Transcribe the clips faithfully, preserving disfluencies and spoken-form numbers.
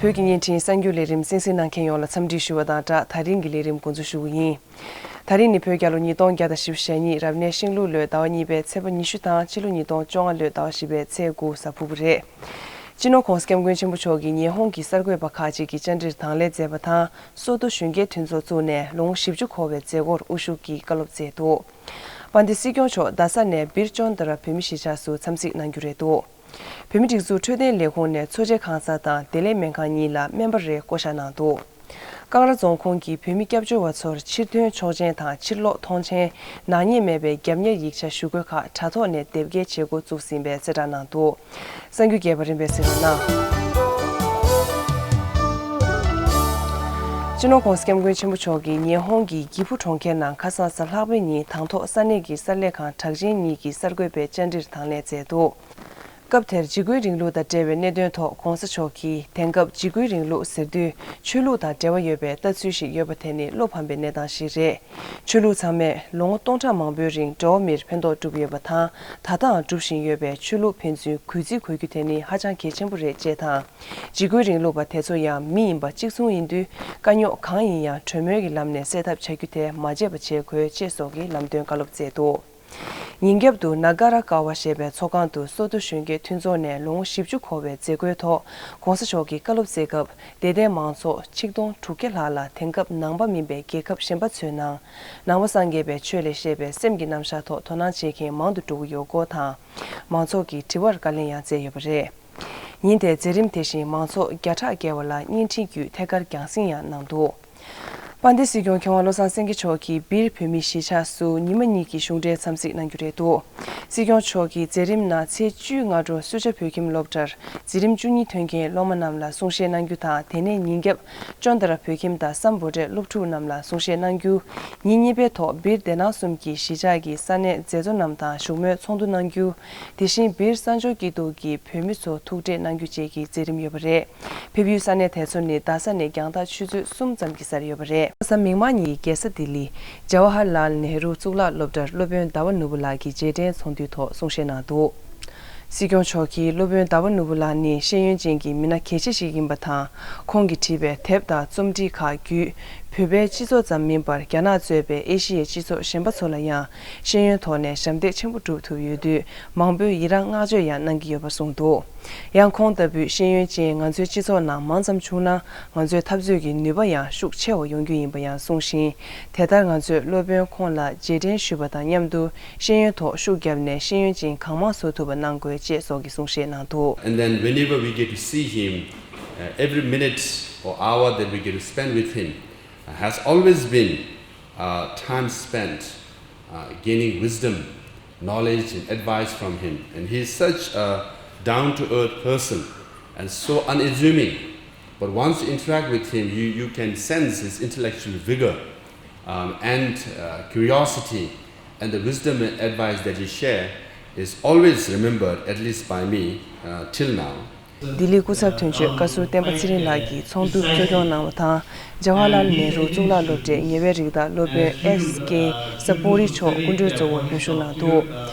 བོད་ཀྱི་བརྙན་འཕྲིན་གསར་འགྱུར་ལས་རིམ་གསན་གཟིགས་གནང་མཁན་ཡོངས་ལ་འཚམས་འདྲི་ཞུ་བ་དང་སྦྲགས། ད་རིང་གི་ལས་རིམ་འགོ་འཛུགས་ཞུ་གི་ཡིན། ད་རིང་ནི་བོད་རྒྱལ་ལོ་ཉིས་སྟོང་བརྒྱ་དང་བཞི་བཅུ་ཞེ་གཉིས། རབ་གནས་ཤིང་ལུག་ལོའི་ཟླ་བ་གཉིས་པའི་ཚེས་པ་ཉི་ཤུ་དང་ཕྱི་ལོ་ཉིས་སྟོང་བཅོ་ལྔ་ལོའི་ཟླ་བ་བཞི་པའི་ཚེས་དགུ་གཟའ་ཕུར་བུ་རེད། སྤྱི་ནོར་༧གོང་ས་༧སྐྱབས་མགོན་ཆེན་པོ་མཆོག་གིས་ཉི་ཧོང་གི་གསར་འགོད་པ་ཁག་ཅིག་གི་བཅར་འདྲིར་དང་ལེན་མཛད་པ་དང་། སོ་ཏོ་གཞོན་སྐྱེས་མཐུན་ཚོགས་བཙུགས་ནས་ལོ་ངོ་བཞི་བཅུ་འཁོར་བའི་མཛད་སྒོར་དབུ་བཞུགས་ཀྱིས་བཀའ་སློབ་སྩལ་འདུག། དཔལ་ལྡན་སྲིད་སྐྱོང་མཆོག་རྡ་ས་ནས་སྦིར་ཅོན་ཏ་ར་བོད་མི་གཞིས་ཆགས་སུ་འཚམས་གཟིགས་གནང་རྒྱུ་རེད་འདུག། བོད་མིའི་སྒྲིག་འཛུགས་འཕྲོད་བསྟེན་ལས་ཁུངས་ནས་མཚོ་བྱེ་ཁང་གསར་དང་བདེ་ལེགས་སྨན་ཁང་གཉིས་ལ་སྨན་པ་རེ་བསྐོ་བཞག་གནང་འདུག། ཀང་ར་རྫོང་ཁོངས་ཀྱི་བོད་མི་སྐྱབས་བཅོལ་བ་ཚོར་ཕྱིར་ཐོན་ཆོག་མཆན་དང་ཕྱིར་ལོག་ཐོངས་མཆན། ནག་ཉེས་མེད་པའི་རྒྱབ་གཉེར་ཡིག་ཆ་ཞུ་སྒོ་ཁག་དྲ་ཐོག་ནས་དེབ་སྐྱེལ་བྱེད་འགོ་བཙུགས་ཟིན་པའི་གསལ་བསྒྲགས་གནང་འདུག། གསར་འགྱུར་རྒྱས་པ་རིམ་པས་གཟིགས་རོགས་གནང་། སྤྱི་ནོར་༧གོང་ས་༧སྐྱབས་མགོན་ཆེན་པོ་མཆོག་གིས་ཉི་ཧོང་གི་གྱི་ཕུ་གྲོང་ཁྱེར་ནང་ཁ་སང་གཟའ་ལྷག་པའི་ཉིན་དང་ཐོག་ས་གནས་ཀྱི་གསར་ལས་ཁང་གྲགས་ཅན་གཉིས་ཀྱི་གསར་འགོད་པའི་བཅར་འདྲིར་དང་ལེན་མཛད་འདུག། སྐབས་དེར་འཇིགས་སྐུལ་རིང་ལུགས་དང་འབྲེལ་བའི་གནད་དོན་ཐོག་༧གོང་ས་མཆོག་གིས། དེང་སྐབས་འཇིགས་སྐུལ་རིང་ལུགས་ཟེར་དུས་ཆོས་ལུགས་དང་འབྲེལ་བ་ཡོད་པའི་ལྟ་ཚུལ་ཞིག་ཡོད་པ་དེ་ནི་བློ་ཕམ་པའི་གནས་སྟངས་ཤིག་རེད། ཆོས་ལུགས་ཚང་མས་ལོ་ངོ་སྟོང་ཕྲག་མང་པོའི་རིང་འགྲོ་བ་མིར་ཕན་ཐོགས་བསྒྲུབས་ཡོད་པ་དང་། ད་ལྟའང་སྒྲུབ་བཞིན་ཡོད་པའི་ཆོས་ལུགས་ཕན་ཚུན་གུས་བརྩི་དགོས་རྒྱུ་དེ་ནི་ཧ་ཅང་གལ་ཆེན་པོ་རེད་ཅེས་དང་། འཇིགས་སྐུལ་རིང་ལུགས་པ་དེ་ཚོ་ཡང་མི་ཡིན་པ་གཅིག་མཚུངས་ཡིན་དུས། དཀའ་རྙོག་གང་ཡིན་ཡང་གྲོས་མོལ་གྱི་ལམ་ནས་སེལ་ཐབས་བྱ་རྒྱུ་དེ་མ་བརྗེད་པ་བྱེད་དགོས་ཅེས་སོགས་ཀྱི་ལམ་སྟོན་བཀའ་སློབ་སྩལ་འདུག། ཉིན་རྒྱབ་ཏུ་ནཱ་ག་ར་ཀ་ཝ་ཞེས་པའི་ཚོགས་ཁང་དུ་སོ་ཏོ་གཞོན་སྐྱེས་མཐུན་ཚོགས་ནས་ལོ་ངོ་བཞི་བཅུ་འཁོར་བའི་མཛད་སྒོའི་ཐོག་༧གོང་ས་མཆོག་གིས་བཀའ་སློབ་སྩལ་སྐབས། དད་ལྡན་མང་ཚོགས་ཆིག་སྟོང་དྲུག་བརྒྱ་ལྷག་ལ་དེང་སྐབས་ནང་པ་མིན་པའི་རྒྱལ་ཁབ་གཞན་པ་ཚོའི་ནང་། ནང་པ་སངས་རྒྱས་པའི་ཆོས་ལས་བཤད་པའི་སེམས་ཀྱི་རྣམ་གཞག་ཐོག་དོ་སྣང་བྱེད་མཁན་མང་དུ་འགྲོ་གི་ཡོད་སྐོར་དང་། མང་ཚོགས་ཀྱི་དྲི་བར་བཀའ་ལན་ཡང་སྩལ་ཡོད་པ་རེད། ཉིན་དེའི་མཛད་རིམ་དེ་བཞིན་མང་ཚོགས་བརྒྱ་ཕྲག་བརྒལ་བ་ལ་བརྙན་འཕྲིན་བརྒྱུད་ཐད་ཀར་རྒྱང་སྲིང་ཡང་གནང་འདུག། དཔལ་ལྡན་སྲིད་སྐྱོང་མཁས་དབང་བློ་བཟང་སེང་གེ་མཆོག་གིས་སྦིར་བོད་མིའི་གཞིས་ཆགས་སུ་ཉི་མ་གཉིས་ཀྱི་གཞུང་འབྲེལ་འཚམས་གཟིགས་གནང་རྒྱུ་རེད་འདུག། སྲིད་སྐྱོང་མཆོག་གིས་མཛད་རིམ་ནང་ཚེས་བཅུའི་སྔ་དྲོ་སུ་ཇཱ་བོད་ཁྱིམ་སློབ་གྲྭར་འཛིན་རིམ་བཅུ་གཉིས་ཐོན་མཁན་སློབ་མ་རྣམས་ལ་གསུང་བཤད་གནང་རྒྱུ་དང་། དེ་ནས་ཉིན་རྒྱབ་ཅོན་ཏ་ར་བོད་ཁྱིམ་དང་སམ་བྷོ་ཊའི་སློབ་ཕྲུག་རྣམས་ལ་གསུང་བཤད་གནང་རྒྱུ། ཉིན་གཉིས་པའི་ཐོག་སྦིར་སྡེ་ནང་གསུམ་གྱི་གཞིས་ཆགས་ཀྱི་ས་གནས་མཛད་གཙོ་རྣམས་དང་བཞུགས་མོལ་ཚོགས་འདུ་གནང་རྒྱུ། དེ་བཞིན་སྦིར་གསར་འབྱོར་སྐྱིད་སྡུག་གི་བོད་མི་ཚོ་ཐུག་འཕྲད་གནང་རྒྱུ་བཅས་ཀྱི་མཛད་རིམ་ཡོད་པ་རེད། ཕེབས་ཡུལ་ས་གནས་དེ་ཚོ་ནི་རྡ་ས་ནས་རྒྱང་ཐག་ཆུ་ཚོད་གསུམ་ཙམ་གྱི་སར་ཡོད་པ་རེད། གཟའ་མིག་དམར་ཉིན་རྒྱལ་ས་ལྡི་ལི་ཇ་ཝ་ཧར་ལཱལ་ནེ་རུ་གཙུག་ལག་སློབ་གྲྭར་སློབ་དཔོན་ཟླ་བ་ནོར་བུ་ལགས་ཀྱི་རྗེས་དྲན་ཚོགས་འདུའི་ཐོག་གསུང་བཤད་གནང་འདུག། སྲིད་སྐྱོང་མཆོག་གིས་སློབ་དཔོན་ཟླ་བ་ནོར་བུ་ལགས་ནི་ཤེས་ཡོན་ཅན་གྱི་མི་སྣ་གལ་ཆེ་ཞིག་ཡིན་པ་དང་། ཁོང་གིས་བྲིས་པའི་དེབ་དང་རྩོམ་བྲིས་ཁག་བརྒྱུད། བོད་པའི་སྤྱི་ཚོགས་ཙམ་མིན་པར་རྒྱ་ནག་གཙོས་པའི་ཨེ་ཤི་ཡའི་སྤྱི་ཚོགས་གཞན་པ་ཚོ་ལ་ཡང་ཤེས་ཡོན་ཐོག་ནས་ཞབས་འདེགས་ཆེན་པོ་བསྒྲུབས་ཐུབ་ཡོད་དུས། མང་པོས་ཡི་རངས་བསྔགས་བརྗོད་ཡང་གནང་གི་ཡོད་པ་གསུངས་འདུག། ཡང་ཁོང་ལྟ་བུའི་ཤེས་ཡོན་ཅན་ང་ཚོའི་སྤྱི་ཚོགས་ནང་མང་ཙམ་བྱུང་ན། ང་ཚོའི་འཐབ་རྩོད་ཀྱི་ནུས་པ་ཡང་ཤུགས་ཆེ་བ་ཡོང་རྒྱུ་ཡིན་པ་ཡང་གསུངས་ཤིང་། དེ་ལྟར་ང་ཚོས་སློབ་དཔོན་ཁོང་ལ་རྗེས་དྲན་ཞུ་བ་དང་མཉམ་དུ། ཤེས་ཡོན་ཐོག་ཤུགས་བརྒྱབ་ནས་ཤེས་ཡོན་ཅན་གང་མང་བཟོ་ཐུབ་པ་གནང་དགོས་ཅེས་སོགས་ཀྱི་གསུང་བཤད་གནང་འདུག། And then whenever we get to see him, uh, every minute or hour that we get to spend with him, uh, has always been, uh, time spent, uh, gaining wisdom, knowledge, and advice from him. And he is such a down-to-earth person and so unassuming. But once you interact with him, you, you can sense his intellectual vigor, um, and, uh, curiosity, and the wisdom and advice that he share is always remembered, at least by me, uh, till now. ལྡི་ལི་སྐུ་ཚབ་དོན་གཅོད་བཀའ་ཟུར་བསྟན་པ་ཚེ་རིང་ལགས་ཀྱིས་ཚོགས་འདུ་གཙོ་སྐྱོང་གནང་བ་དང་། ཇ་ཝ་ཧར་ལཱལ་ནེ་རུ་གཙུག་ལག་སློབ་གྲྭའི་ཉེ་བའི་རིགས་བདག་སློབ་དཔོན་ཨེས་ཀེ་ས་པོ་རི་མཆོག་སྐུ་མགྲོན་གཙོ་བོར་མཉམ་ཞུགས་གནང་འདུག།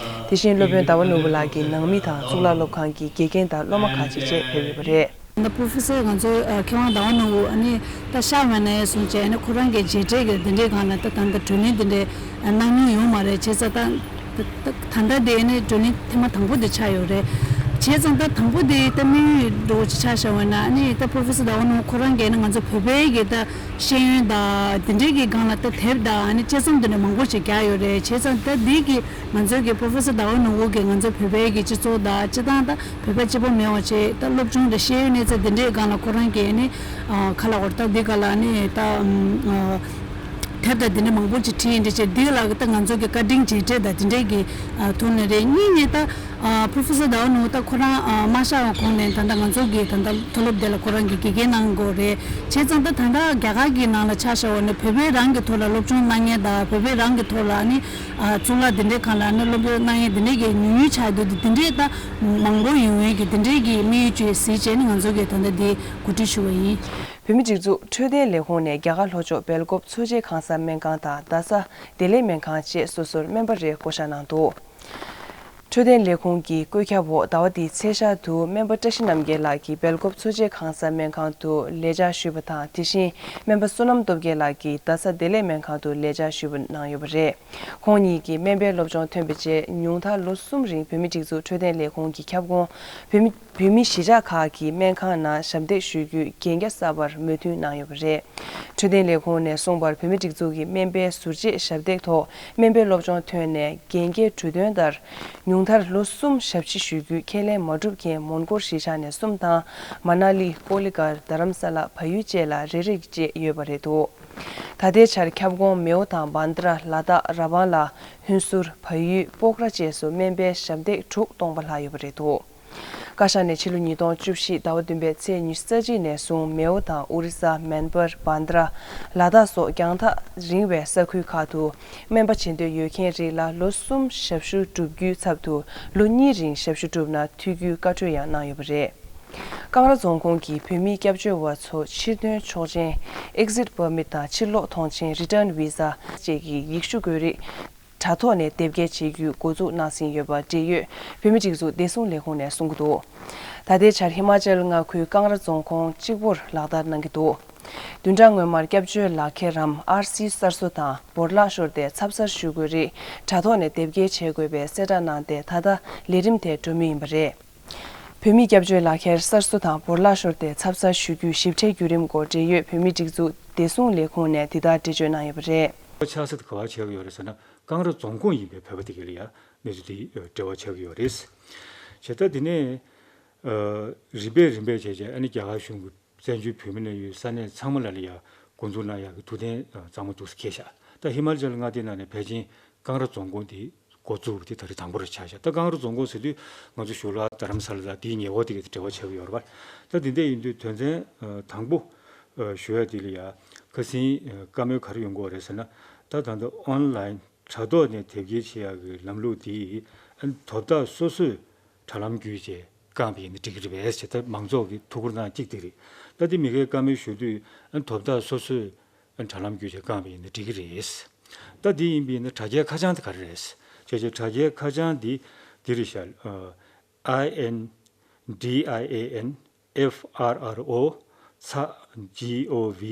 དེ་བཞིན་སློབ་དཔོན་ཟླ་བ་ནོར་བུ་ལགས་ཀྱི་ནང་མི་དང་གཙུག་ལག་སློབ་ཁང་གི་དགེ་རྒན་དང་སློབ་མ་ཁག་ཅིག་བཅས་ཕེབས་ཡོད་པ་རེད། ད་པོ་རོ་ཕེ་སར་ང་ཚོའི་ཨ་མཁས་དབང་ཟླ་བ་ནོར་བུ་ཨ་ནི་ད་ཤར་བ་ནས་བཟུང་བྱས་ཨ་ནི་ཁོ་རང་གི་རྗེས་དྲན་གྱི་འདི་འདྲའི་སྒང་ལ་ད་ད་ལྟ་བགྲོ་གླེང་འདི་འདྲའི་གནང་མྱོང་ཡོད་མ་རེད། བྱས་ཙང་ད་ད་ད་ལྟ་དེ་ཨ་ནི་བགྲོ་གླེང་ཐེངས་མ་དང་པོ་དེ་ཆགས་ཡོད་རེད། བྱས་ཙང་ད་དང་པོ་དེ་ད་དམིགས་ཡུལ་འདྲ་བོ་ཅིག་ཆགས་བཞག་པ་ན་ཨ་ནི་ད་པོ་རོ་ཕེ་སར་ཟླ་བ་ནོར་བུ་ཁོ་རང་གིས་ཨ་ནི་ང་ཚོ་བོད་པའི་གི་ད་ཤེས་ཡོན་དང་འདི་འདྲའི་གི་སྒང་ལ་ད་དེབ་དང་ཨ་ནི་དཔྱད་རྩོམ་འདི་འདྲ་མང་པོ་ཅིག་རྒྱག་ཡོད་རེད། བྱས་ཙང་ད་འདི་གི་ང་ཚོའི་གི་པོ་རོ་ཕེ་སར་ཟླ་བ་ནོར་བུ་གིས་ང་ཚོ་བོད་པའི་གི་སྤྱི་ཚོགས་དང་སྤྱི་བཏང་ད་བོད་པ་གཅིག་པོ་མེད་པ་བྱས་ད་སློབ་སྦྱོང་དང་ཤེས་ཡོན་གནས་ཚད་འདི་འདྲའི་སྒང་ལ་ཁོ་རང་གིས་ནི་ཨ་ཁ་ལག་བར་ད་འདི་ག་ལ་ནི་ད་ཨམ་ཨ་དེབ་དང་འདི་འདྲ་མང་པོ་ཅིག་བྲིས་ཡིན་འདྲ་བྱས་འདི་ལ་ད་ང་ཚོ་གི་བཀའ་དྲིན་རྗེས་དྲན་དང་འདི་འདྲའི་གི་ཨ་ཐོག་ནས་རེད། གཉིས་ནས་ད་ཨ་པོ་རོ་ཕེ་སར་ཟླ་བ་ནོར་བུ་ད་ཁོ་རང་ཨ་མ་གཤགས་པ་གོང་ནས་ད་ལྟ་ང་ཚོ་གི་ད་ལྟ་མཐོ་སློབ་དེ་ལ་ཁོ་རང་གི་དགེ་རྒན་གནང་དགོས་རེད། བྱས་ཙང་ད་ད་ལྟ་རྒྱ་གར་གི་ནང་ལ་ཆ་བཞག་པ་ནི་བོད་པའི་རང་གི་ཐོག་ལ་སློབ་སྦྱོང་གནང་མཁན་དང་བོད་པའི་རང་གི་ཐོག་ལ་ནི་ཨ་གཙུག་ལག་འདི་འདྲའི་སྒང་ལ་ནི་སློབ་སྦྱོང་གནང་མཁན་འདི་འདྲའི་གི་ཉུང་ཉུང་ཆགས་འདུག་དེ་འདི་འདྲའི་ད་མང་པོ་ཡོང་ཡས་ཀྱི་འདི་འདྲའི་གི་དམིགས་ཡུལ་ཅིག་གཟིགས་བྱས་ནས་ང་ཚོ་གིས་ད་ལྟ་འདི་གོ་སྒྲིག་ཞུ་བ་ཡིན། བོད་མིའི་སྒྲིག་འཛུགས་འཕྲོད་བསྟེན་ལས་ཁུངས་ནས་རྒྱ་གར་ལྷོ་ཕྱོགས་སྦེལ་ཀོབ་མཚོ་བྱེ་ཁང་གསར་སྨན་ཁང་དང་རྡ་ས་བདེ་ལེགས་སྨན་ཁང་བཅས་སོ་སོར་སྨན་པ་རེ་བསྐོ་བཞག་གནང་འདུག། འཕྲོད་བསྟེན་ལས་ཁུངས་ཀྱི་བཀོད་ཁྱབ་འོག་ཟླ་བ་འདིའི་ཚེས་ཤར་དུ་སྨན་པ་བཀྲ་ཤིས་རྣམ་རྒྱལ་ལགས་ཀྱིས་སྦེལ་ཀོབ་འཚོ་བྱེད་ཁང་གསར་སྨན་ཁང་དུ་ལས་བཅར་ཞུས་པ་དང་། དེ་བཞིན་སྨན་པ་བསོད་ནམས་སྟོབས་རྒྱལ་ལགས་ཀྱིས་རྡ་ས་བདེ་ལེགས་སྨན་ཁང་དུ་ལས་བཅར་ཞུས་པ་གནང་ཡོད་པ་རེད། ཁོང་གཉིས་ཀྱིས་སྨན་པའི་སློབ་སྦྱོང་ཐོན་པའི་རྗེས། ཉུང་མཐར་ལོ་གསུམ་རིང་བོད་མིའི་སྒྲིག་འཛུགས་འཕྲོད་བསྟེན་ལས་ཁུངས་ཀྱི་ཁྱབ་ཁོངས་བོད་མི་བོད་མི་གཞིས་ཆགས་ཁག་གི་སྨན་ཁང་ནང་ཞབས་འདེགས་ཞུ་རྒྱུའི་གན་རྒྱ་གསར་པར་མོས་མཐུན་གནང་ཡོད་པ་རེད། འཕྲོད་བསྟེན་ལས་ཁུངས་ནས་གསུངས་པར། བོད་མིའི་སྒྲིག་འཛུགས་ཀྱི་སྨན་པའི་ཟུར་བཅད་ཞབས་འདེགས་ཐོག་སྨན་པའི་སློབ་སྦྱོང་ཐོན་ནས། གན་རྒྱའི་གྲོས་དོན་ལྟར་ཉུང་མཐར་ལོ་གསུམ་ཞབས་ཕྱི་ཞུ་རྒྱུའི་ཁས་ལེན་མ་གྲུབ་མཁན་མོན་གྷོ་གཞིས་ཆགས་ནས་གསུམ་དང་། མ་ན་ལི། ཀོ་ལི་གྷལ། རྡ་རམ་ས་ལ། བལ་ཡུལ་བཅས་ལ་རེ་རེ་བཅས་ཡོད་པ་རེད་འདུག་ད་ལྟའི་ཆར་ཁྱབ་ཁོངས་མེའོ་དང་། བྷན་དྲ། ལ་དྭགས། ར་བང་ལ། ཧུན་སུར། བལ་ཡུལ། སྤོག་ར་བཅས་སུ་སྨན་པའི་ཞབས་འདེགས་དྲུག་སྟོང་པ་ལྷག་ཡོད་པ་རེད་འདུག་བཀའ་ཤག་ནས་ཕྱི་ལོ་ཉིས་སྟོང་བཅུ་བཞི་ཟླ་བ་བདུན་པའི་ཚེས་ཉི་ཤུ་རྩ་གཅིག་ནས་བཟུང་མེའོ་དང་། ཨོ་རི་ས། མན་པར། བྷན་དྲ། ལ་དྭགས་སོགས་རྒྱང་ཐག་རིང་བའི་ས་ཁུལ་ཁག་ཏུ་སྨན་པ་བྱེད་འདོད་ཡོད་མཁན་རིགས་ལ་ལོ་གསུམ་ཞབས་ཞུ་བསྒྲུབ་རྒྱུའི་ཚབ་ཏུ་ལོ་གཉིས་རིང་ཞབས་ཞུ་བསྒྲུབ་ན་འཐུས་རྒྱུའི་བཀའ་འཁྲོལ་ཡང་གནང་ཡོད་པ་རེད། ཀང་ར་རྫོང་ཁོངས་ཀྱི་བོད་མིའི་སྐྱབས་བཅོལ་བ་ཚོ་ཕྱིར་ཐོན་ཆོག་མཆན། Exit Permit དང་ཕྱིར་ལོག་ཐོངས་མཆན། Return Visa བཅས་ཀྱི་ཡིག་ཆ་དགོས་རིགས། དྲ་ཐོག་ནས་དེབ་སྐྱེལ་བྱེད་རྒྱུའི་འགོ་འཛུགས་གནང་ཟིན་ཡོད་པ་འབྲེལ་ཡོད་བོད་མིའི་སྒྲིག་འཛུགས་བདེ་སྲུང་ལས་ཁུངས་ནས་གསུང་གི་འདུག་ད་ལྟའི་ཆར་ཧི་མ་ཅལ་མངའ་ཁུལ་ཀང་ར་རྫོང་ཁོངས་གཅིག་པུར་ལག་བསྟར་གནང་གི་འདུག་བདུན་ཕྲག་སྔོན་མར་སྐྱབས་བཅོལ་ལག་ཁྱེར་རམ། ཨར་སི་གསར་བཟོ་དང་། འབོར་བརླག་ཤོར་ཏེ་ཚབ་གསར་ཞུ་དགོས་རིགས་དྲ་ཐོག་ནས་དེབ་སྐྱེལ་བྱེད་དགོས་པའི་གསལ་བསྒྲགས་གནང་སྟེ། ད་ལྟ་ལས་རིམ་དེ་འགྲོ་མུས་ཡིན་པ་རེད། བོད་མིའི་སྐྱབས་བཅོལ་ལག་ཁྱེར་གསར་བཟོ་དང་། འབོར་བརླག་ཤོར་ཏེ་ཚབ་གསར་ཞུ་རྒྱུའི་ཞིབ་ཕྲའི་བརྒྱུད་རིམ་སྐོར་འབྲེལ་ཡོད་བོད་མིའི་སྒྲིག་འཛུགས་བདེ་སྲུང་ལས་ཁུངས་ནས་འདི་ལྟར་འགྲེལ་བརྗོད་གནང་ཡོད་པ་རེད། ཆགས་ས་དེ་ག་པར་ཆགས་ཀྱི་ཡོད་རེད་ཟེར་ན། ཀང་ར་རྫོང་ཁོངས་ཡིན་པའི་བོད་པ་དེ་ག་ལ་ཡང་གནས་ཚུལ་དེ་འབྲེལ་བ་ཆགས་ཀྱི་ཡོད་རེད། བྱས་ཙང་དེ་ནས་རིམ་པས་རིམ་པས་བྱས་བྱས། ཨ་ནི་རྒྱ་གར་གཞུང་གི་བཙན་བྱོལ་བོད་མི་ནང་ཡོད་ས་གནས་ཚང་མ་ལ་ལ་ཡང་འགོ་འཛུགས་གནང་ཡག་གི་ཐུགས་གཏན་གཙང་མ་འདུག་སེ་འཁེལ་ཤག་ད་ཧི་མ་ཅལ་མངའ་སྡེའི་ནང་ནས་ཕལ་ཆེར་ཀང་ར་རྫོང་ཁོངས་དེ་འགོ་བཙུགས་པ་དེ་ད་རེས་དང་པོ་རེད་ཆགས་ཤག་ད་ཀང་ར་རྫོང་ཁོངས་ཟེར་དུས་ང་ཚོ་ཞོར་ལ་རྡ་རམ་ས་ལ་དང་དེའི་ཉེ་འོག་དེ་གའི་འབྲེལ་བ་ཆགས་ཀྱི་ཡོད་རེད་པ། ད་དེ་འདྲ་ཡིན་དུས་དོན་ཚན་དང་པོ་ཞུ་ཡ་དེ་ལ་ཡ་ཁ་སང་བཀའ་མོལ་ག་རེ་ཡོང་གི་ཡོད་རེད་ཟེར་ན། ད་ད་ལྟ་ཨོན་ལའིན་དྲ་ཐོག་ནས་དེབ་སྐྱེལ་བྱེད་ཡག་གི་ལམ་ལུགས་དེ་དོ་བདག་སོ་སོས་དྲ་ལམ་བརྒྱུད་བྱས་བཀང་བ་ཡིན་ན་འགྲིག་གི་རེད་པས་ཟེར། ད་མང་ཚོགས་ཀྱིས་ཐུགས་ཁུར་གནང་གཅིག་དེ་རེད། ད་དེ་མི་སྒེར་བཀའ་མོལ་ཞུ་དུས་དོ་བདག་སོ་སོས་དྲ་ལམ་བརྒྱུད་བྱས་བཀང་བ་ཡིན་ན་འགྲིག་གི་རེད། ད་དེ་ཡིན་པ་ཡིན་ན་དྲ་རྒྱའི་ཁ་བྱང་དེ་ག་རེ་རེད་ཟེར་བྱས། དྲ་རྒྱའི་ཁ་བྱང་འདི་འདི་རེད་ཤག I N D I A N F R R O ཚ་G O V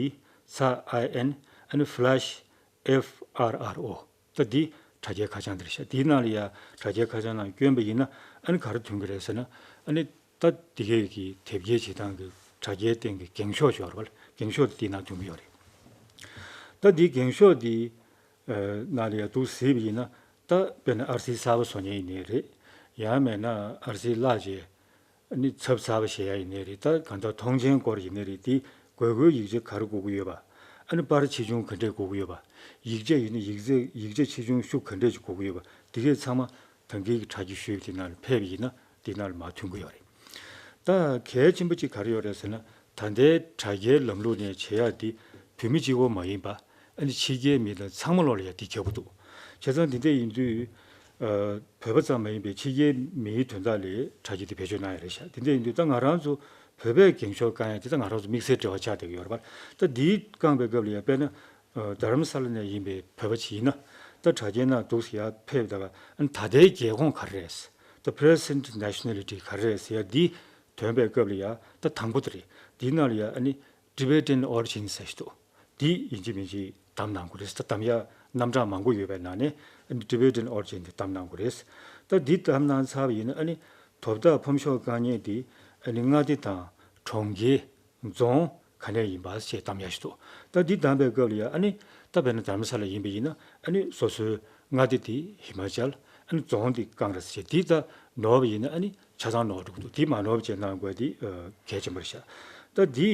ཚ I N ཨ་ནི་slash F R R O། ད་འདི་དྲ་རྒྱའི་ཁ་བྱང་འདི་རེད་ཤག་འདིའི་ནང་ལ་ཡ་དྲ་རྒྱའི་ཁ་བྱང་ནང་བསྐྱོན་པ་ཡིན་ན་ཨ་ནི་ག་རེ་ཐོན་གི་རེད་ཟེར་ན། ཨ་ནི་ད་འདི་གའི་གི་དེབ་སྐྱེལ་བྱེད་སྟངས་ཀྱི་དྲ་རྒྱའི་སྟེང་གི་འགེངས་ཤོག་ཅིག་ཡོད་རེད་པ། འགེངས་ཤོག་དེ་འདིའི་ནང་ཐོན་གི་ཡོད་རེད། ད་འདིའི་འགེངས་ཤོག་འདི་ནང་ལ་ཡ་འདུག་གཟིགས་པ་ཡིན་ན། ད་དཔེར་ན་ཨར་སི་གསར་པ་བཟོ་མཁན་ཡིན་ནའི་རེད། ཡང་མིན་ན་ཨར་སི་བརླག་རྗེས་ཨ་ནི་ཚབ་གསར་པ་བཞེས་ཡ་ཡིན་ནའི་རེད། ད་གང་ལྟར་མཐོང་མཆན་སྐོར་ཡིན་ནའི་རེད། དེ་དགོས་མཁོའི་ཡིག་ཆ་ག་རེ་དགོས་ཀྱི་ཡོད་པ། ཨ་ནི་པར་ཆེ་ཆུང་ག་འདྲས་དགོས་ཀྱི་ཡོད་པ། ཡིག་ཆ་ཡིན་ན་ཡིག་ཚད་ཡིག་ཆ་ཆེ་ཆུང་ཤུགས་ག་འདྲས་ཅིག་དགོས་ཀྱི་ཡོད་པ། དེ་གས་ཚང་མ་ད་གིན་གྱི་དྲ་རྒྱ་ཞུས་པ་དེ་ནང་ལ་ཕེབས་པ་ཡིན་ན་དེ་ནང་ལ་མར་ཐོན་གྱི་ཡོད་རེད། ད་གལ་ཆེན་པོ་གཅིག་ག་རེ་ཡོད་རེད་ཟེར་ན། ད་ལྟའི་དྲ་རྒྱའི་ལམ་ལུགས་ནས་བྱེད་ཡག་འདི་བོད་མི་གཅིག་པོ་མ་ཡིན་པ། ཨ་ནི་ཕྱི་རྒྱལ་མི་དང་ཚང་མ་ལོག་ལ་ཡ་འདི་ཁྱབ་ཀྱི་འདུག་བྱས་ཙང་འདི་འདྲ་ཡིན་དུས་ཨ་བོད་པ་ཙམ་མ་ཡིན་པའི་ཕྱི་རྒྱལ་མིའི་དོན་དག་ལ་དྲ་རྒྱ་འདི་བེད་སྤྱོད་གནང་ཡ་རེད་ཤག་འདི་འདྲ་ཡིན་དུས་ད་ང་རང་ཚོ་བོད་པས་འགེངས་ཤོག་བཀང་ཡ་འདི་ད་ང་རང་ཚོ་དམིགས་བསལ་འབྲེལ་བ་ཆགས་བསྡད་ཀྱི་ཡོད་རེད་པ། ད་འདི་བཀང་པའི་སྐབས་ལ་ཡ་དཔེར་ན་ཨ་རྡ་རམ་ས་ལ་ནས་ཡིན་པའི་བོད་པ་ཅིག་ཡིན་ན། ད་དྲ་རྒྱའི་ནང་འདུག་སེ་ཡར་ཕེབས་ད་ག་ཨ་ནི་ད་ལྟའི་རྒྱལ་ཁོངས་ག་རེ་རེད། ད་present nationality ག་རེ་རེད་ཟེར་ཡ་འདི་ཐོན་པའི་སྐབས་ལ་ཡ་ད་དང་པོ་དེ་རེད། འདིའི་ནང་ལ་ཡ་ཨ་ནི་Tibetan origin ཟེར་ཞིག་འདུག་འདི་ཡིན་གཅིག་མིན་གཅིག་བདམས་གནང་དགོས་རེད། ད་བདམས་ཡ་རྣམ་གྲངས་མང་པོ་ཡོད་པའི་ནང་ནས་ཨ་ནི་Tibetan origin འདི་བདམས་གནང་དགོས་རེད། ད་འདི་བདམས་གནང་ཚར་བ་ཡིན་ན་ཨ་ནི་དོ་བདག་ཕོམ་ཤོག་བཀང་མཁན་དེ་ཨ་ནི་མངའ་སྡེ་དང་གྲོང་ཁྱེར། རྫོང་ག་ནས་ཡིན་པ་ཞེས་གཏམ་ཡ་ཞིག་འདུག་ད་འདི་བདམས་པའི་སྐབས་ལ་ཡ་ཨ་ནི་ད་དཔེར་ན་རྡ་རམ་ས་ལ་ཡིན་པ་ཡིན་ན་ཨ་ནི་སོ་སོའི་མངའ་སྡེ་དེ་ཧི་མ་ཅལ། ཨ་ནི་རྫོང་དེ་ཀང་ར་ཞེས་འདི་ད་ནོར་བ་ཡིན་ན་ཨ་ནི་ཆ་ཚང་ནོར་འགྲོ་གི་འདུག་འདི་མ་ནོར་བ་བྱས་གནང་དགོས་འདི་གལ་ཆེན་པོ་རེད་ཤག་ད་འདི་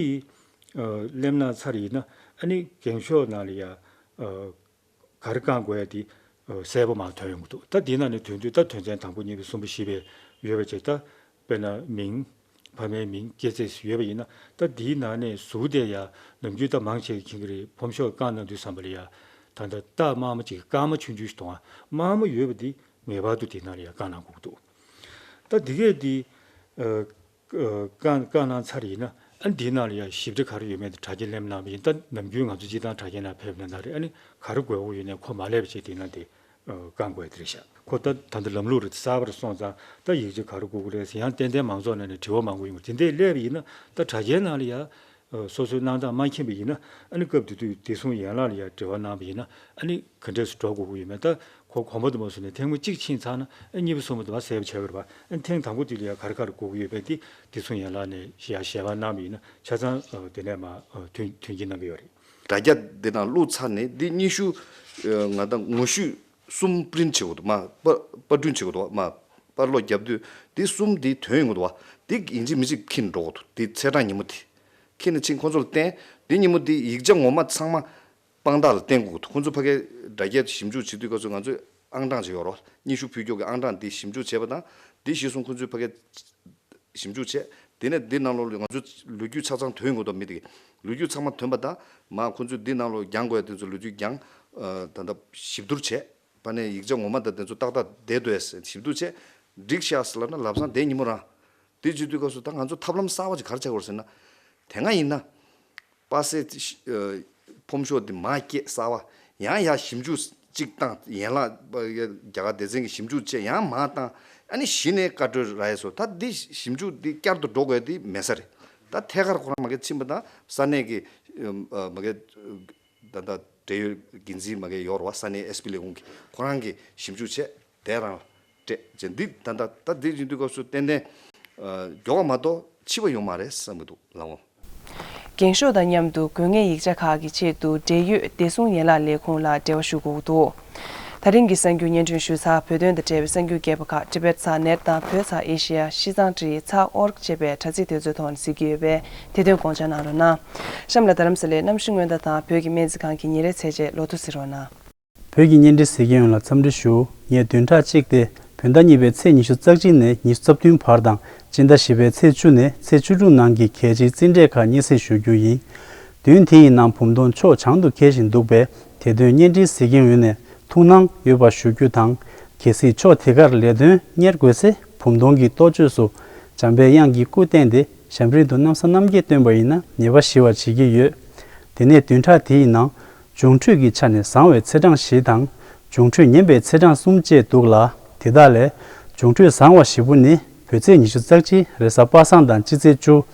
སླེབས་གནང་ཚར་ཡིན་ན་ཨ་ནི་འགེངས་ཤོག་ནང་ལ་ཡ་ག་རེ་བཀང་དགོས་ཡ་དེ་གསལ་པོ་མར་ཐོན་ཡོང་གི་འདུག་ད་དེའི་ནང་ནས་ཐོན་དུས་ད་དོན་ཚན་དང་པོ་གཉིས་པ་གསུམ་པ་བཞི་པ་ཡོད་པ་བྱས། ད་དཔེར་ན་མིང་། ཕ་མའི་མིང་། སྐྱེས་ཚེས་ཡོད་པ་ཡིན་ན། ད་དེའི་ནང་ནས་ཟུར་དེ་ཡ་ནམ་རྒྱུན་ད་མང་ཆེ་གིས་མཁྱེན་གྱི་རེད། ཕོམ་ཤོག་བཀང་གནང་དུས་ཙམ་པ་ལ་ཡ་ད་ལྟ་རྟགས་དམར་མོ་གཅིག་དཀར་མོ་ཆུང་ཆུང་ཞིག་འདུག་ཨ་དམར་མོ་ཡོད་པ་འདི་ངེས་པར་དུ་དེའི་ནང་ལ་ཡ་བཀང་གནང་དགོས་ཀྱི་འདུག་ད་འདི་གས་འདི་ཨ་ཨ་བཀང་བཀང་གནང་ཚར་ཡིན་ན་ཨ་འདིའི་ནང་ལ་ཡ་ཞིབ་ཕྲ་ག་རེ་ཡོད་མེད་དེ་དྲ་རྒྱ་སླེབས་གནང་བ་ཡིན། ད་ནམ་རྒྱུན་ང་ཚོ་སྤྱིར་བཏང་དྲ་རྒྱའི་ནང་ཕེབས་ན་ད་རེད། ཨ་ནི་ག་རེ་དགོས་མཁོ་ཡོད་ནའི་ཁོ་མ་སླེབས་བྱས་དེའི་ནང་དེ་ཨ་བཀང་དགོས་དེ་རེད་ཤག་ཁོ་ད་ད་ལྟ་ལམ་ལུགས་རེད། གསར་པར་སོང་ཙང་ད་ཡིག་ཆ་ག་རེ་དགོས་ཀྱི་རེད་ཟེར། ཡང་ཏན་ཏན་མང་ཚོགས་ནང་ནས་དྲི་བ་མང་པོ་ཡོང་གི་རེད། དེ་འདྲས་སླེབས་པ་ཡིན་ན་ད་དྲ་རྒྱའི་ནང་ལ་ཡ་སོ་སོའི་གནང་སྟངས་མ་མཁྱེན་པ་ཡིན་ན། ཨ་ནི་སྐབས་དེ་དུས་བདེ་སྲུང་ཡན་ལག་ལ་ཡ་འབྲེལ་བ་གནང་བ་ཡིན་ན། ཨ་ནི་ག་འདྲས་སུ་འགྲོ་དགོས་ཀྱི་ཡོད་མེད། ད་ཁོ་གོམ་པ་དུ་མ་སོང་ནས་ཐེངས་མ་གཅིག་ཕྱིན་ཚར་ན། ཨ་གཉིས་པ་གསུམ་པ་དུ་མ་གསལ་པོ་ཆགས་ཀྱི་རེད་པ། ཨ་ཐེངས་དང་པོ་དེ་ལ་ཡ་ག་རེ་ག་རེ་དགོས་ཀྱི་ཡོད་པས་དེ་བདེ་སྲུང་ཡན་ལག་ནས་ཡ་ཞལ་པར་གནང་བ་ཡིན་ན་ཆ་ཚང་དེ་ནས་མ་ཐོན་ཐོན་སྐྱེད་གནང་གི་ཡོད་རེད། དྲ་རྒྱ་འདི་ནང་བླུགས་ཚར་ནས་འདི་སྙན་ཞུ་ང་དང་ངོ་བཤུས་གསུམ་པི་རིན་ཊི་བྱེད་དགོས་འདུག་མ་པར་པར་སྐྲུན་བྱེད་དགོས་འདུག་མ་པར་སློག་རྒྱབ་དུས་འདི་གསུམ་འདི་ཐོན་ཡོང་གི་འདུག་བ། འདི་ཡིན་གཅིག་མིན་གཅིག་འཁྱེར་འགྲོ་དགོས་འདུག་འདི་ཚེས་གྲངས་ཉིན་མོ་དེ་འཁྱེར་ནས་ཕྱིན་ཁོང་ཚོ་ལ་བསྟན། འདི་ཉིན་མོ་འདི་ཡིག་ཆ་ངོ་མ་ཚང་མ་དཔང་རྟགས་ལ་བསྟན་དགོས་འདུག་ཁོང་ཚོ་ཕ་གིའི་དྲ་རྒྱའི་ཞིབ་འཇུག་བྱེད་དུས་སྐབས་སུ་ང་ཚོས་ཨང་གྲངས་ཅིག་ཡོད་རེད་བ། སྙན་ཞུ་ཕུལ་རྒྱུ་གི་ཨང་གྲངས་འདི་ཞིབ་འཇུག་བྱས་པ་དང་། འདི་གཞིར་བཟུང་ཁོང་ཚོས་ཕ་གིའི་ཞིབ་འཇུག་བྱས། དེ་ནས་འདི་ནང་ལོགས་ལ་ང་ཚོ་ལོ་རྒྱུས་ཆ་ཚང་ཐོན་དགོས་འདུག་མི་དེ་གི་ལོ་རྒྱུས་ཚང་མ་ཐོན་པ་དང་། མ་ཁོང་ཚོས་འདི་ནང་ལོགས་རྒྱག་དགོས་ཡ་དེ་ཚོ་ལོ་རྒྱུས་རྒྱག་ཨ་ད་ལྟ་ཞིབ་བསྡུར་བྱས། ཕ་ནས་ཡིག་ཆ་ངོ་མ་དང་དེ་ཚོ་ཏག་ཏག་བསྡད་འདུག་ཡ་ཞིབ་བསྡུར་བྱས། འགྲིག་ཤག་ཟེར་ལབ་ན་ལམ་སང་དེ་ཉིན་མོ་རང་དེ་བྱེད་དུས་སྐབས་སུ་ད་ང་ཚོ་ཐབས་ལམ་གསར་པ་ཅིག་ག་རེ་བྱ་དགོས་རེད་ཟེར་ན། དེ་སྔ་ཡིན་ན། པ་སེ་ཨ་ཕོམ་ཤོག་འདི་མར་བསྐྱལ་གསར་པ། ཡང་ཡར་ཞིབ་འཇུག་ཅིག་བཏང་། ཡན་ལག་རྒྱ་གར་སྡེ་ཚན་གྱིས་ཞིབ་འཇུག་བྱས། ཡང་མར་བཏང་། ཨ་ནི་གཞི་ནས་བཀའ་འཁྲོལ་རག་ཡས་སོ། ད་འདི་ཞིབ་འཇུག་འདི་བསྐྱར་དུ་འགྲོ་དགོས་འདི་མེད་ས་རེད། ད་ཐད་ཀར་ཁོ་རང་མ་གི་ཕྱིན་པ་དང་ས་གནས་ཀྱི་ཨ་མ་གི་ད་ལྟ་འབྲེལ་ཡོད་འགན་འཛིན་མ་གི་ཡོད་རེད་བ། ས་གནས་ཨེས་པི་ལས་ཁུངས་ཀྱི་ཁོ་རང་གིས་ཞིབ་འཇུག་བྱས། དེ་རང་སྤྲད་བྱས། འདི་ད་ལྟ་ད་འདི་ཡིན་དུས་སྐབས་སུ་ཏན་ཏན་ཨ་མགྱོགས་པ་མ་གཏོགས་འཕྱི་པ་ཡོང་མ་རེད་བསམ་གྱི་འདུག་ལགས་འོང་། འགེངས་ཤོག་དང་མཉམ་དུ་དགོས་ངེས་ཡིག་ཆ་ཁག་གི་ཆེད་དུ་འབྲེལ་ཡོད་བདེ་སྲུང་ཡན་ལག་ལས་ཁུངས་ལ་འབྲེལ་བ་ཞུ་དགོས་ཀྱི་འདུག་དེ་རིང་གི་གསར་འགྱུར་སྙན་སྒྲོན་ཞུ་ཚར། བོད་དོན་དང་འབྲེལ་བའི་གསར་འགྱུར་རྒྱས་པ་ཁག་ཊི་བེཊ་ཚག་ནེཊ་དང་བོད་ཚག་ཨེ་ཤི་ཡ་གཞི་གཙང་ཊི་བི་ཚག་ཨོར་གི་ཅེས་པའི་དྲ་ཚིགས་དེ་ཚོའི་ཐོག་ནས་གཟིགས་ཀྱི་ཡོད་པས་དེ་དོན་དགོངས་འཇགས་གནང་རོགས་གནང་། གཤམ་ལ་རྡ་རམ་ས་ལའི་གནམ་གཤིས་སྔོན་བརྡ་དང་བོད་ཀྱི་སྨན་རྩིས་ཁང་གི་ཉིན་རེའི་ཚད་ཆེད་ལོ་ཐོ་གཟིགས་རོགས་གནང་། བོད་ཀྱི་བརྙན་འཕྲིན་གཟིགས་མཁན་ཡོངས་ལ་འཚམས་འདྲི་ཞུ། ངས་བདུན་ཕྲག་གཅིག་སྟེ་བོད་ཟླ་གཉིས་པའི་ཚེས་ཉི་ཤུ་རྩ་གཅིག་ནས་ཉི་ཤུ་རྩ་བདུན་བར་དང་སྤྱི་ཟླ་བཞི་པའི་ཚེས་བཅུ་ནས་ཚེས་བཅུ་དྲུག་ནང་གི་གལ་ཆེའི་རྩིས་འབྲས་ཁག་སྙན་སེང་ཞུ་རྒྱུ་ཡིན། བདུན་དེ་ཡི་ནང་བུམ་སྟོང་ཕྱོགས་བྱང་དུ་འཁེལ་བཞིན་འདུག་པས། དེ་དོན་བརྙན་འཕྲིན་གཟིགས་མཁན་ཡོངས་ནས་ཐུགས་སྣང་ཡོད་པ་ཞུ་རྒྱུ་དང་། གལ་སྲིད་ཕྱོགས་དེ་གར་ལས་དོན་གཉེར་དགོས་ཚེ་བུམ་སྟོང་གི་གཏོ་བཅོས་སུ་འཇམ་པའི་དབྱངས་ཀྱི་སྐུ་བསྟན་ཏེ་ཞབས་འབྲིང་དུ་གནམ་ས་སྣ་བརྒྱད་བཏོན་པ་ཡིན་ན་ཉེས་པ་ཞི་བར་བྱེད་ཀྱི་ཡོད། དེ་ནས་བདུན་ཕྲག་དེ་ཡི་ནང་། འབྱུང་འཕྲོད་ཀྱི་ཆ་ནས་བཟང་བའི་ཚེས་གྲངས་བཞི་དང་། འབྱུང་འཕྲོད་ངན་པའི་ཚེས་གྲངས་གསུམ་བཅས་འདུག་ལ། དེ་དག་ལས། འབྱུང་འཕྲོད་བཟང་བ་བཞི་པོ་ནི། བོད་ཚེས་ཉི་ཤུ་རྩ་གཅིག་རེས་གཟའ་པ་སངས་དང་སྤྱི་ཚེས་བཅུ།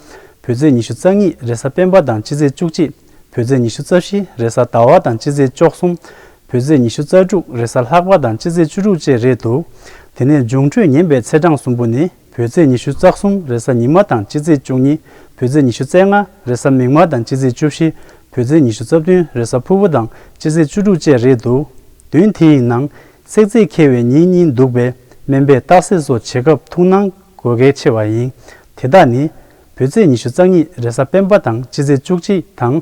བོད་ཚེས་ཉི་ཤུ་རྩ་གཉིས་རེས་གཟའ་སྤེན་པ་དང་སྤྱི་ཚེས་བཅུ་གཅིག་བོད་ཚེས་ཉི་ཤུ་རྩ་བཞི་རེས་གཟའ་ཟླ་བ་དང་སྤྱི་ཚེས་བཅུ་གསུམ། བོད་ཚེས་ཉི་ཤུ་རྩ་དྲུག་རེས་གཟའ་ལྷག་པ་དང་སྤྱི་ཚེས་བཅུ་དྲུག་བཅས་རེད་འདུག་དེ་ནས་འབྱུང་འཕྲོད་ངན་པའི་ཚེས་གྲངས་གསུམ་པོ་ནི། བོད་ཚེས་ཉི་ཤུ་རྩ་གསུམ་རེས་གཟའ་ཉི་མ་དང་སྤྱི་ཚེས་བཅུ་གཉིས། བོད་ཚེས་ཉི་ཤུ་རྩ་ལྔ་རེས་གཟའ་མིག་དམར་དང་སྤྱི་ཚེས་བཅུ་བཞི། བོད་ཚེས་ཉི་ཤུ་རྩ་བདུན་རེས་གཟའ་ཕུར་བུ་དང་སྤྱི་ཚེས་བཅུ་དྲུག་བཅས་རེད་འདུག་བདུན་དེ་ཡི་ནང་བསྲེག་རྫས་འཁེལ་བའི་ཉིན་གཉིས་འདུག་པས། སྨན་པས་རྟགས་གསལ་སོགས་བྱེད་སྐབས་ཐུགས་སྣང་དགོས་གལ་ཆེ་བ་ཡིན། དེ་དག་ནི། བོད་ཚེས་ཉི་ཤུ་རྩ་གཉིས་རེས་གཟའ་སྤེན་པ་དང་སྤྱི་ཚེས་བཅུ་གཅིག་དང་།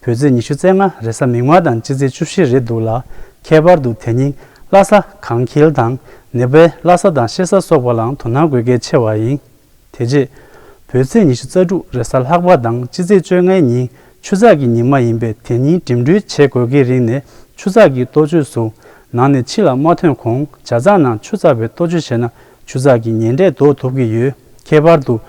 བོད་ཚེས་ཉི་ཤུ་རྩ་ལྔ་རེས་གཟའ་མིག་དམར་དང་སྤྱི་ཚེས་བཅུ་བཞི་རེད་འདུག་ལ། ཁྱད་པར་དུ་དེ་ཉིན་བླ་གཟའ་གང་འཁེལ་དང་། ནད་པའི་བླ་གཟའ་དང་གཤེད་གཟའ་སོགས་པ་ལའང་དོ་སྣང་དགོས་གལ་ཆེ་བ་ཡིན། དེ་རྗེས། བོད་ཚེས་ཉི་ཤུ་རྩ་དྲུག་རེས་གཟའ་ལྷག་པ་དང་སྤྱི་ཚེས་བཅོ་ལྔའི་ཉིན་ཆུ་ཚགས་ཀྱི་ཉི་མ་ཡིན་པས། དེ་ཉིན་འགྲིམ་འགྲུལ་བྱེད་དགོས་ཀྱི་རིགས་ནས་ཆུ་ཚགས་ཀྱི་གཏོ་བཅོས་སུ་ནང་ནས་ཕྱི་ལ་མ་ཐོན་གོང་ཇ་ཚགས་ནང་ཆུ་ཚགས་པའི་གཏོ་བཅོས་བྱས་ན་ཆུ་ཚགས་ཀྱི་ཉེན་འབྲས་ཟློག་ཐུབ་ཀྱི་ཡོད། ཁྱད་པར་དུ།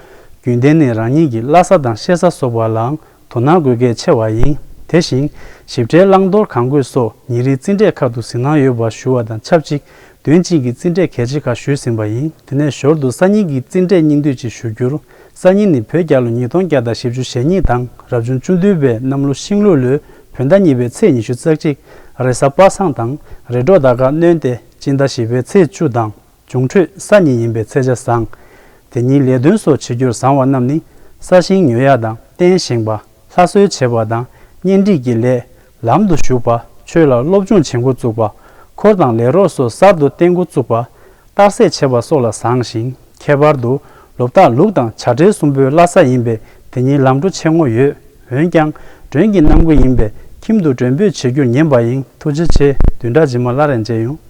རྒྱུན་ལྡན་ནས་རང་ཉིད་ཀྱི་བླ་གཟའ་དང་གཤེད་གཟའ་སོགས་པ་ལའང་དོ་སྣང་དགོས་གལ་ཆེ་བ་ཡིན། དེ་བཞིན་ཞིབ་ཕྲའི་བླང་དོར་གང་དགོས་སོགས་ཉིན་རེའི་རྩིས་འབྲས་ཁག་ཏུ་གཟིགས་སྣང་ཡོད་པ་ཞུ་བ་དང་ཆབས་ཅིག་བདུན་གཅིག་གི་རྩིས་འབྲས་གལ་ཆེ་ཁག་ཞུས་ཟིན་པ་ཡིན། དེ་ནས་ཞོར་དུ་སང་ཉིན་གྱི་རྩིས་འབྲས་སྙིང་བསྡུས་ཅིག་ཞུ་རྒྱུར། སང་ཉིན་ནི་བོད་རྒྱལ་ལོ་ཉིས་སྟོང་བརྒྱ་དང་བཞི་བཅུ་ཞེ་གཉིས་དང་རབ་བྱུང་བཅུ་བདུན་པའི་གནམ་ལོ་ཤིང་ལུག་ལོའི་བོད་ཟླ་གཉིས་པའི་ཚེས་ཉི་ཤུ་རྩ་གཅིག་རེས་གཟའ་པ་སངས་དང་རེས་གྲོགས་ཟླ་སྐར་སྣོན་ཏེ་སྤྱི་ཟླ་བཞི་པའི་ཚེས་བཅུ་དང་། འབྱུང་འཕྲོད་ས་ཉིན་ཡིན་པས་ཚེས་ཆ་བཟང་། དེ་ཉིན་ལས་དོན་སོགས་བྱེད་རྒྱུར་བཟང་བ་རྣམས་ནི། ས་ཞིང་ཉོ་ཡག་དང་རྟེན་བཞེངས་པ། ལྷ་གསོལ་བྱེད་པ་དང་གཉེན་སྒྲིག་གི་ལས། ལམ་དུ་ཞུགས་པ། ཆོས་ལ་སློབ་སྦྱོང་བྱེད་འགོ་བཙུགས་པ། འཁོར་དང་ལས་རོགས་སོགས་གསར་དུ་བསྟེན་འགོ་བཙུགས་པ། རྟགས་གསལ་བྱེད་པ་སོགས་ལ་བཟང་ཞིང་། ཁྱད་པར་དུ། ལོ་རྟགས་ལུག་དང་བྱ་བྲལ་གསུམ་པོའི་བླ་གཟའ་ཡིན་པས་དེ་ཉིན་ལམ་འགྲོ་ཆེ་ངོ་ཡོད། འོན་ཀྱང་། མགྲོན་གྱི་གནམ་སྒོ་ཡིན་པས་ཁྱིམ་དུ་མགྲོན་འབོད་བྱེད་རྒྱུར་ཉན་པ་ཡིན། ཐུགས་རྗེ་ཆེ། བདུན་ཕྲག་རྗེས་མ་སླར་ཡང་མཇལ་ཡོང་།